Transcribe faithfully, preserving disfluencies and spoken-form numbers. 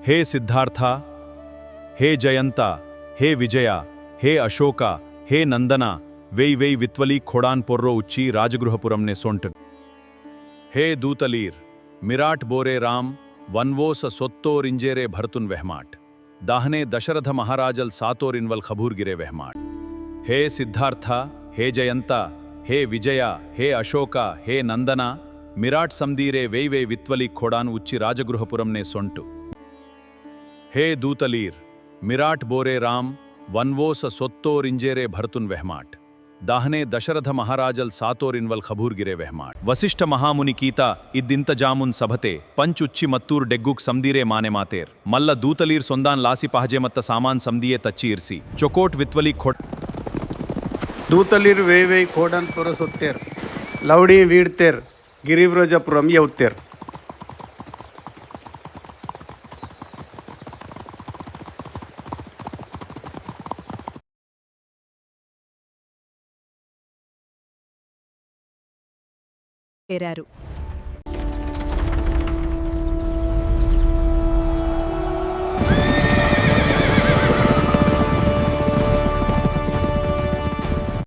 హే సిద్ధార్థ, హే జయంత, హే విజయ, హే అశోక, హే నందన, వెయ్ వెయ్ విత్వలి ఖోడాన్ పొర్రొ ఉచ్చి రాజగృహపురంనె సొంట్. హే దూతలీర్, మిరాట్ బోరె రామ్, వన్వోస సొత్తోర్ ఇంజేరె భరతున్ వెహ్మాట్. దాహ్నె దశరథ మహారాజల్ సాతోర్ ఇన్వల్ ఖబూర్ గిరె వెహ్మాట్. హే సిద్ధార్థ, హే జయంత, హే విజయ, హే అశోక, హే నందన, మిరాట్ సందీరె వెయ్ వెయ్ విత్వలి ఖోడాన్ ఉచ్చి రాజగృహపురంనె సొంటు. హే దూతలీర్, మిరాట్ బోరె రామ్, వన్వోస సొత్తోర్ ఇంజేరె భరతున్ వెహ్మాట్. దాహ్నె దశరథ మహారాజల్ సాతోర్ ఇన్వల్ ఖబూర్ గిరె వెహ్మాట్. వశిష్ఠ మహాముని కీత ఇద్ ఇంతజామున్ సభతె పంచ్ ఉచ్చి మత్తూర్ డెగ్గుక్ సందీరె మానె మాతేర్. మల్ల దూతలీర్ సొందాన్ లాసి పహజె మత్త సామాన్ సందియె తచ్చి ఇర్సి. చొకోట్ విత్వలి ఖోడ్. దూతలీర్ వేయ్ వేయ్ ఖోడాన్ పొర్రొ సొత్తేర్. లౌడి వీడ్తేర్. గిరివ్రజపురం యవ్తేర్. చేరారు.